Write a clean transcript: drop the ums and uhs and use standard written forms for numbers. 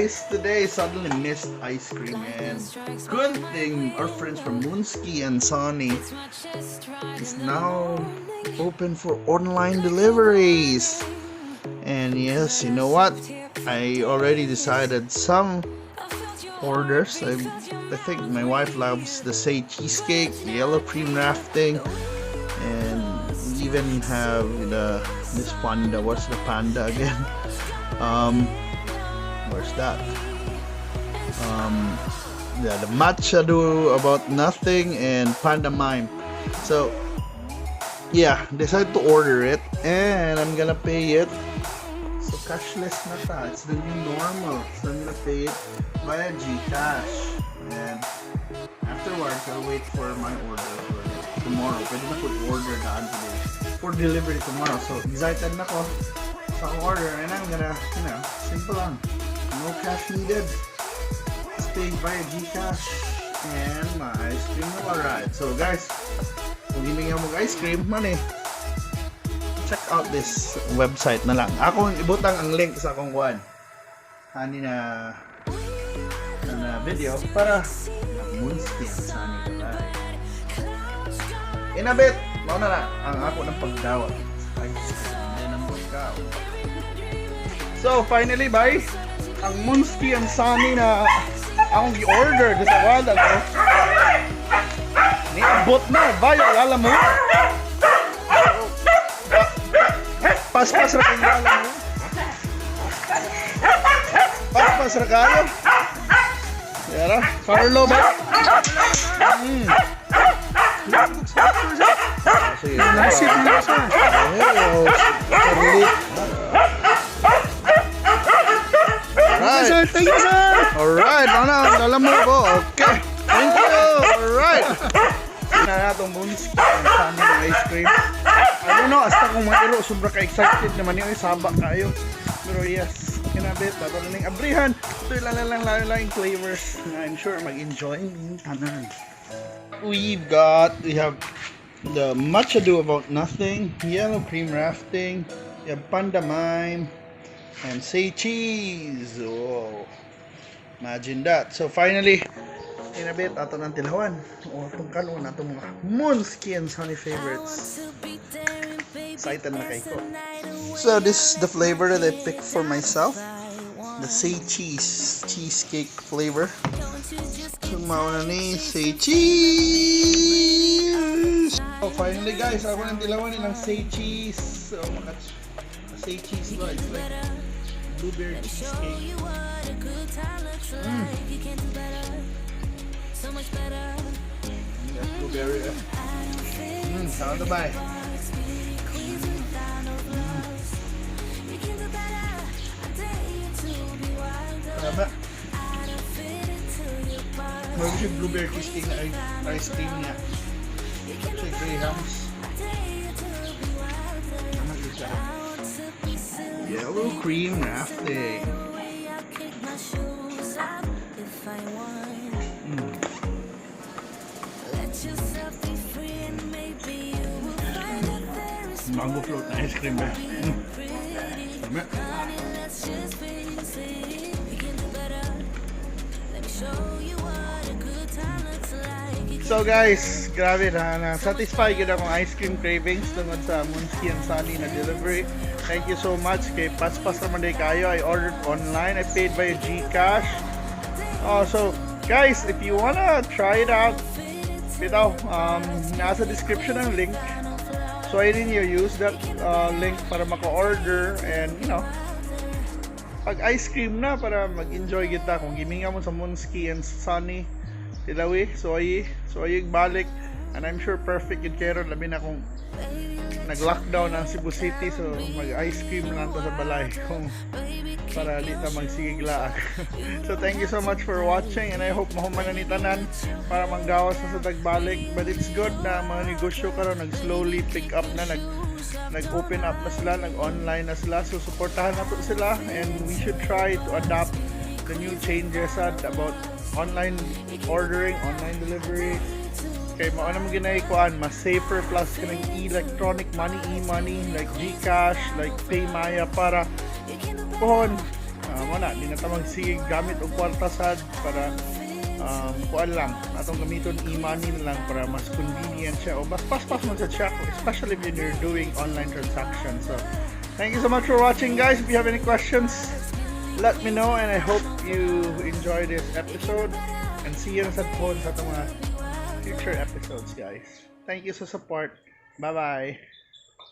Guys, today suddenly missed ice cream, and good thing our friends from Moonski and Sonny is now open for online deliveries. And yes, you know what? I already decided some orders. I think my wife loves the Say Cheesecake, the yellow cream rafting, and we even have the this panda. What's the panda again? Where's that? Yeah, the Much Ado About Nothing and Panda Mime. So yeah, decided to order it, and I'm gonna pay it. So cashless na ta. It's the new normal. So I'm gonna pay it via GCash. And afterwards, I'll wait for my order for tomorrow. Pwede na ko order daan today for delivery tomorrow. So excited na ko sa akong order and I'm gonna, simple lang. No cash needed. Just pay via GCash and my ice cream will arrive. So guys, kung hindi mo ice cream, money, check out this website na lang. Ako ibutang ang link sa akong kuan. Ani na video para Moonski and Sunny kalay. In a bit, mao na na ang ako ng pagdawat sa ice cream. Then ang pagkaon. So finally, bye. Ang Moonski and Sunny na akong gi-order sa wala ko. Niabot na, bayo Lalamove. Paspas ra kang Lalamove. Paspas ra kayo. Yara, Carlo ba? Sige. Nasip na siya. Oh, Carlit. Alright. Sir, thank you, sir. Alright, ano, Lalamove ko. Okay. Thank you. Alright. Na natong Moonski and Sunny ng ice cream. I don't know, hasta kung mga iro, sobra ka-excited naman yun, saba kayo. Pero yes, kinabit, dato na ning abrihan. Ito lang lang lang lang flavors na I'm sure mag-enjoy ning tanan. We have the Much Ado About Nothing, yellow cream rafting, we have Panda Mime, and Say Cheese. Whoa. Imagine that. So finally, in a bit, ato ng tilawan. O atong kalon, atong mga Moonski and Sunny favorites. Excited na kay ko. So this is the flavor that I picked for myself. The Say Cheese cheesecake flavor. So mauna ni Say Cheese! So finally guys, ako nang tilawan nilang Say Cheese. So maka Say Cheese ba? It's like blueberry cheesecake. Yeah, blueberry. Eh. Sound ba eh? Tama. Meron siya blueberry cheesecake na ice cream niya. Siya Grahams. Tama yun siya. Yellow cream rafting. Mango float na ice cream ba? Tama. So guys, grabe na, na satisfy gid akong ice cream cravings tungod sa Moonski and Sunny na delivery. Thank you so much kay paspas naman day kayo. I ordered online. I paid via GCash. Oh, so guys, if you wanna try it out, bitaw, nasa description ang link. So ayun niyo, use that link para maka-order and pag ice cream na para mag-enjoy kita kung giminga mo sa Moonski and Sunny tilawi, so ay balik and I'm sure perfect yun karon, labi na kung nag-lockdown ang Cebu City, so mag ice cream lang ta sa balay kung para di ta magsigiglaak. So thank you so much for watching and I hope mahuman na ni tanan para manggawas na sa tagbalik, but it's good na mga negosyo karon nag slowly pick up na, nag open up na sila, nag online na sila, so suportahan nato sila and we should try to adapt the new changes sad about online ordering, online delivery kay mao na mo ginay kuan mas safer, plus kanang electronic money, e-money like GCash, like PayMaya, para pohon Mao na, di na ta magsige gamit og kwarta sad para kuan lang atong gamiton, e-money na lang para mas convenient siya o mas paspas man sa siya, especially when you're doing online transactions. So thank you so much for watching, guys. If you have any questions, let me know, and I hope you enjoy this episode and see you sa pod sa atong mga future episodes, guys. Thank you sa support. Bye bye.